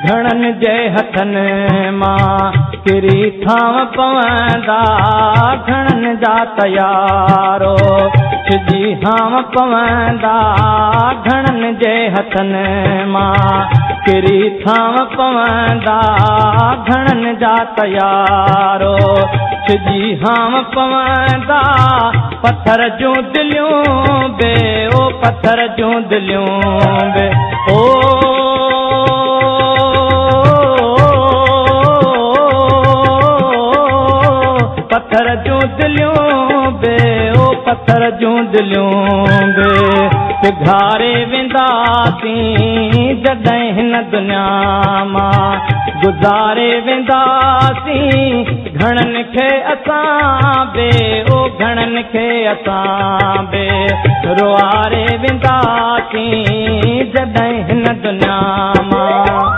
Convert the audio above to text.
گهڻن جي هٿن مان ڪري ٿانو پوندا، گهڻن جا ته يارو ڇڄي هانء پوندا، گهڻن جي هٿن مان ڪري ٿانو پوندا، گهڻن جا ته يارو ڇڄي هانء پوندا، پٿر جون دليون به او پٿر جون دليون به او پٿر جون دليون به او پٿر جون دليون به پگهاري وينداسين، جڏهن هن دنيا مان گذاري وينداسين، گهڻن کي اسان به او گهڻن کي اسان به روئاري وينداسين، جڏهن هن دنيا مان.